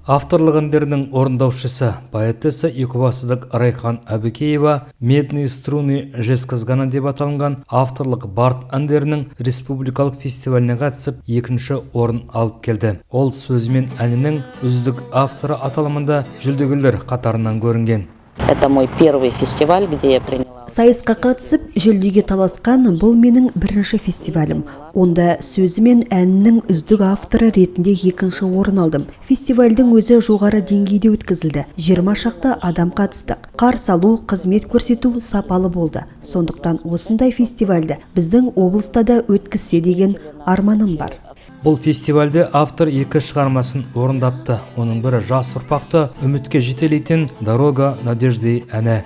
Авторлық әндерінің орындаушысы, поэтесса екібастұздық Райхан Әбікеева «Медные струны Жезқазгана» деп аталынған авторлық бард әндерінің республикалық фестиваліне қатысып, екінші орын алып келді. Ол сөзі мен әнінің үздік авторы аталымында жүлдегерлер қатарынан көрінген. Это мой первый фестиваль, где я приняла. Сайысқа қатысып, жүлдеге таласқан бұл менің бірінші фестивалім. Онда сөзі мен әнінің үздік авторы ретінде екінші орын алдым. Фестивальдің өзі жоғары деңгейде өткізілді. 20 шақты адам қатыстық. Қарсы алу, қызмет көрсету сапалы болды. Сондықтан осындай фестивальді біздің облыста да өткізсе деген арманым бар. Бұл фестивальде автор екі шығармасын орындапты. Оның бірі — жас ұрпақты үмітке жетелейтін «Дорога надежды» әні.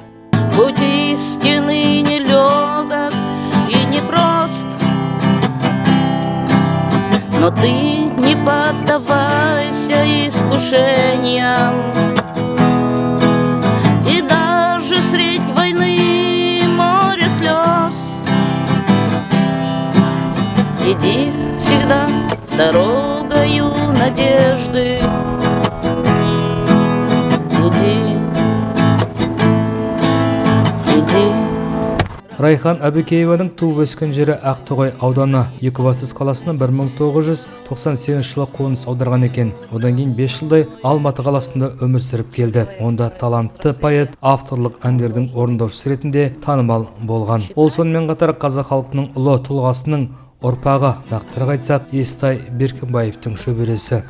Путь истины нелегок и непрост, но ты не поддавайся искушениям, и даже средь войны, море слез, иди всегда дорогою надежды. Иди, иди. Райхан Әбікееваның туып өскен жері — Ақтоғай ауданы. Екібастұз қаласына 1998 жылы қоныс аударған екен. Одан кейін 5 жылдай Алматы қаласында өмір сүріп келді. Онда талантты поэт, авторлық әндердің орындаушысы ретінде танымал болған. Ол сонымен қатар қазақ халқының ұлы тұлғасының ұрпағы, нақтырақ айтсақ, Естай Беркімбаевтың шөбересі.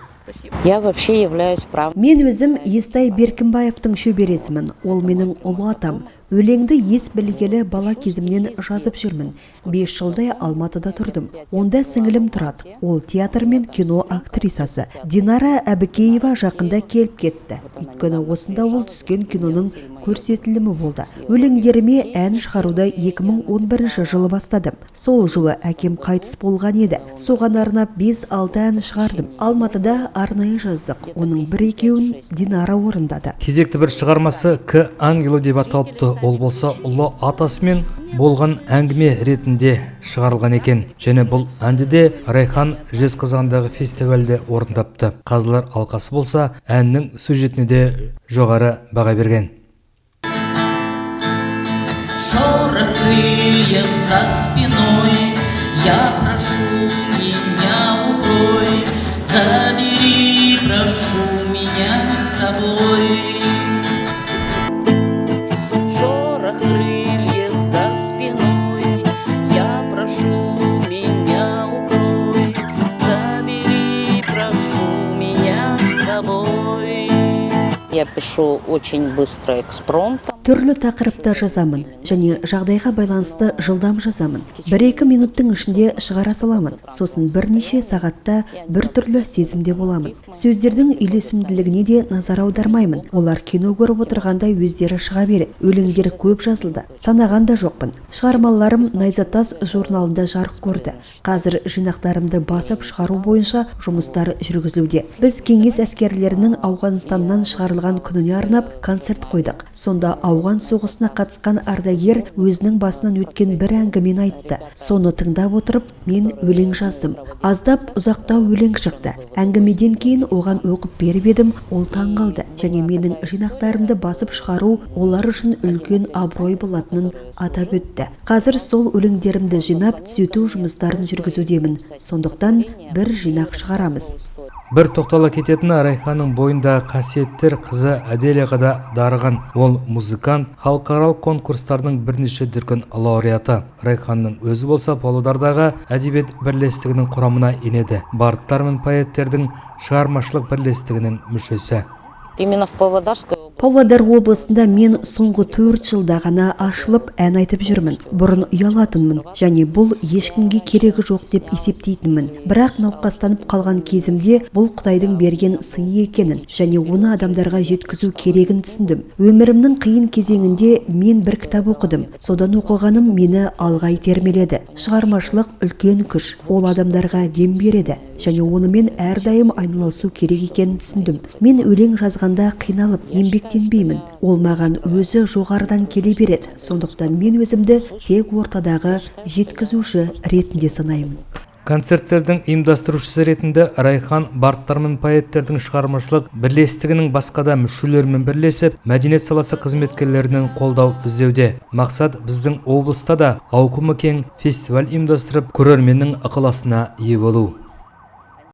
Я вообще являюсь прав. Мен өзім Естай Беркімбаевтың шөбересімін. Ол менің ұлы атам. Өлеңді ес білгелі бала кезімнен жазып жүрмін. 5 жылдай Алматыда тұрдым. Онда сіңілім тұрады. Ол театр мен кино актрисасы. Динара Әбікеева жақында келіп кетті. Өйткені осында ол түскен киноның көрсетілімі болды. Өлеңдеріме ән шығаруды 2011 жылы бастадым. Сол жылы әкем қайтыс болған еді. Соған арнап 5-6 ән шығардым. Алматыда арнайы жаздық. Оның бір екеуін Динара орындады. Кезекті бір шығармасы «К ангелу» деп аталыпты. Ол болса, ұлы атасымен болған әңгіме ретінде шығарылған екен. Және бұл әнді де Райхан Жезқазғандағы фестивальде орындапты. Қазылар алқасы болса, әннің сюжетіне де жоғары баға берген. Шорох крыльев за спиной, я прошу, меня укрой, забери, прошу меня с собой. Шорох крыльев за спиной, я прошу, меня укрой, забери, прошу меня с собой. Я пишу очень быстро, экспромтом. Түрлі тақырыпта жазамын және жағдайға байланысты жылдам жазамын. Бір-екі минуттың ішінде шығара саламын. Сосын бірнеше сағатта бір түрлі сезімде боламын. Сөздердің үйлесімділігіне де назар аудармаймын. Олар кино көріп отырғандай өздері шыға береді. Өлеңдер көп жазылды. Санаған да жоқпын. Шығармаларым «Найзатас» журналында жарық көрді. Қазір жинақтарымды басып шығару бойынша жұмыстар жүргізілуде. Біз кеңес әскерлерінің Ауғанстаннан шығарылған күніне арнап концерт қойдық. Сонда ауған соғысына қатысқан ардагер өзінің басынан өткен бір әңгімені айтты. Соны тыңдап отырып, мен өлең жаздым. Аздап ұзақтау өлең шықты. Әңгімеден кейін оған оқып беріп едім, ол таң қалды және менің жинақтарымды басып шығару олар үшін үлкен абырой болатынын атап өтті. Қазір сол өлеңдерімді жинап, түзету жұмыстарын жүргізудемін. Сондықтан бір жинақ шығарамыз. Бір тоқтала кететіні, Райханның бойындағы қасиеттер қызы Аделяға да дарыған. Ол музыкант, халықаралық конкурстардың бірнеше дүркін лауреаты. Райханның өзі болса, Павлодардағы әдебиет бірлестігінің құрамына енеді. Бардтар мен поэттердің шығармашылық бірлестігінің мүшесі. Именно в Павлодарской Павлодар облысында мен соңғы 4 жылда ғана ашылып, ән айтып жүрмін. Бұрын ұялатынмын және бұл ешкімге керегі жоқ деп есептейтінмін. Бірақ науқастанып қалған кезімде бұл Құдайдың берген сыйы екенін және оны адамдарға жеткізу керегін түсіндім. Өмірімнің қиын кезеңінде мен бір кітап оқыдым. Содан оқығаным мені алға итермеледі. Шығармашылық — үлкен күш. Ол адамдарға дем береді және онымен әрдайым айналысу керек екенін түсіндім. Мен өлең жазғанда қиналып еңбектенбеймін. Ол маған өзі жоғарыдан келе береді. Сондықтан мен өзімді тек ортадағы жеткізуші ретінде санаймын. Концерттердің ұйымдастырушысы ретінде Райхан бардтар мен поэттердің шығармашылық бірлестігінің басқа да мүшелерімен бірлесіп, мәдениет саласы қызметкерлерінен қолдау іздеуде. Мақсат – біздің облыста да ауқымы кең фестиваль ұйымдастырып, көрерменнің ықыласына ие болу.